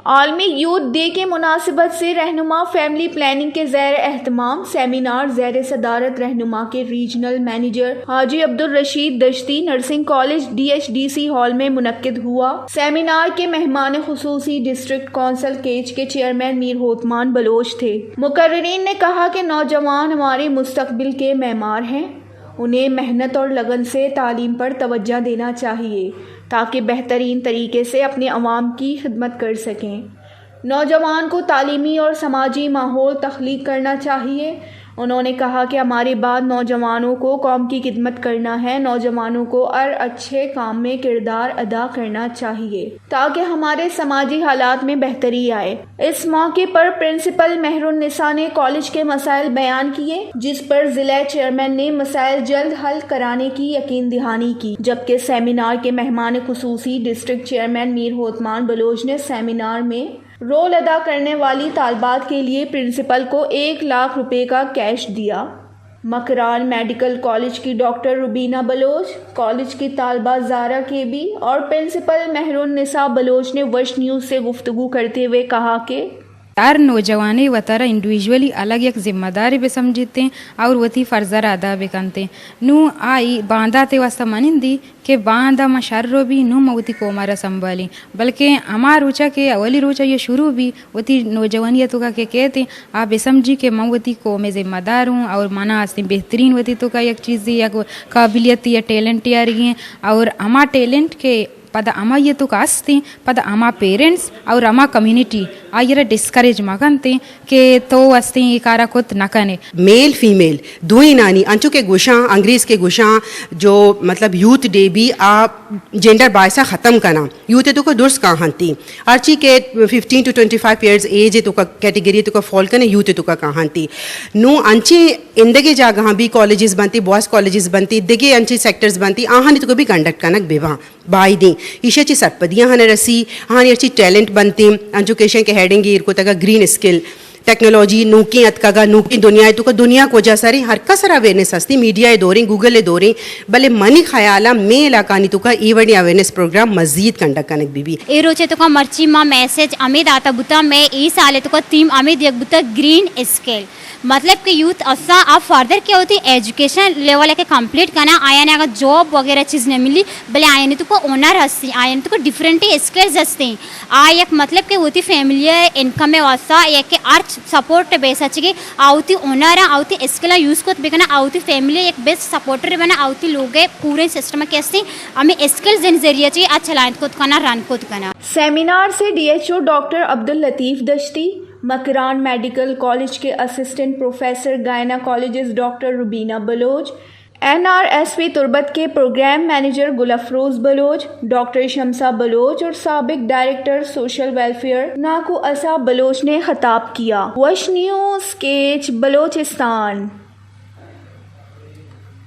عالمی youth day کے مناسبت سے رہنما فیملی پلاننگ کے زیر اہتمام سیمینار زیر صدارت رہنما کے regional manager Haji Abdul Rashid Dashti nursing college D H D C hall میں منعقد ہوا۔ سیمینار کے مہمان خصوصی ڈسٹرکٹ کونسل کیچ کے چیئرمین میر ہوتمان بلوچ تھے۔ مقررین نے کہا کہ نوجوان ہمارے مستقبل کے معمار ہیں، انہیں محنت اور لگن سے تعلیم پر توجہ دینا چاہیے تاکہ بہترین طریقے سے اپنے عوام کی خدمت کر سکیں۔ نوجوان کو تعلیمی اور سماجی ماحول تخلیق کرنا چاہیے۔ انہوں نے کہا کہ ہمارے بعد نوجوانوں کو قوم کی خدمت کرنا ہے، نوجوانوں کو ہر اچھے کام میں کردار ادا کرنا چاہیے تاکہ ہمارے سماجی حالات میں بہتری آئے۔ اس موقع پر پرنسپل مہر النساء نے کالج کے مسائل بیان کیے، جس پر ضلع چیئرمین نے مسائل جلد حل کرانے کی یقین دہانی کی، جبکہ سیمینار کے مہمان خصوصی ڈسٹرکٹ چیئرمین میر ہوتمان بلوچ نے سیمینار میں رول ادا کرنے والی طالبات کے لیے پرنسپل کو ایک لاکھ روپے کا کیش دیا۔ مکران میڈیکل کالج کی ڈاکٹر روبینہ بلوچ، کالج کی طالبہ زارا کے بی اور پرنسپل مہر النساء بلوچ نے وش نیوز سے گفتگو کرتے ہوئے کہا کہ ہر نوجوانے وتارا انڈیویجولی الگ یک ذمہ دارے بہ سمجھتیں اور وتی فرض را ادا بہ کنتیں۔ نوں آئی بانداتے واسطہ منندی کہ باندا ما شر رو بی، نوں ما وتی قوم را سنبھالیں، بلکہ ہما روچا کہ اولی روچا یہ شروع بی، وتی نوجوانی توکا کہ کہتے آ بہ سمجھی کہ من وتی قوم ذمہ دار ہوں اور منا ہستیں بہترین وتی توکا یک چیزی، یک قابلیت یا ٹیلنٹ یارگی ہیں اور ہما ٹیلنٹ کہ پدا ہما یہ توکا ہستیں، پدا ہما پیرنٹس اور ہما کمیونٹی آئی را ڈسکریج مکنتیں کہ تو ہستیں یہ کارا کت نہ کنے۔ میل فیمیل دوئینانی انچو کہ گوشاں، انگریز کے گوشاں، جو مطلب یوتھ ڈے بی آ جینڈر بائسا ختم کناں۔ یوتھ توکا درست کاہنتی، ہرچی کہ fifteen to twenty five years age توکا کیٹیگری توکا فال کنے، یوتھ توکا کاہنتی۔ نوں انچیں اندگے جاگہاں بی کالجز بنتی، بوائز کالجز بنتی، دگے انچیں سیکٹرز بنتی، آہانی توکا بی کنڈکٹ کنگ بہ باں۔ بائدیں ایشی چی سرپدیاں ہن رسی، آہانی ہرچی ٹیلنٹ بنتی، انچو کہ ایشاں کہ ہیڈنگ ایر کتگا گرین اسکل، ٹیکنالوجی نوکیں اتکگا، نوکیں دنیا توکا، دنیا کجا سریں، ہر کس را اویئرنس ہستی، میڈیا دوریں، گوگل دوریں، بلے منی خیالا مئے علاقانی توکا اے وڑیں اویئرنس پروگرام مزید کنڈکٹ کنگ بہ بی۔ اے روچے توکا مرچی ما میسج ہمے داتا بوتا، مئے اے سالے توکا تھیم ہمے دیگ بوتا گرین اسکل۔ مطلب کہ یوتھ اسا آ فردر کہ وتی ایجوکیشن لیول کہ کمپلیٹ کنا، آیانے اگر جاب وغیرہ چیز نہ ملی، بلے آیانے توکا ہنر ہستی، آیانے توکا ڈیفرنٹ اسکلز ہستی۔ آ یک مطلب کہ وتی فیملی انکم واسطہ یک کہ ہر سپورٹ بے سچگی آ وتی ہنر آ وتی اسکل یوز کت بکنا، آ وتی فیملی یک بیسٹ سپورٹر بنا، آ وتی لوگ پورے سسٹم کہ ہستی ہمیں اسکلز ذریعہ چی آ چلائنت کت کنا، رن کت کنا۔ سیمینار سے D H O doctor Abdul Latif Dashti, Makran medical college کے assistant professor gynaecologist doctor Rubina Baloch, N R S P Turbat کے programme manager Gul Afroz Baloch, doctor Shamsa Baloch اور سابق ڈائریکٹر سوشل ویلفیئر ناکو اسا بلوچ نے خطاب کیا۔ وش نیوز کیچ بلوچستان۔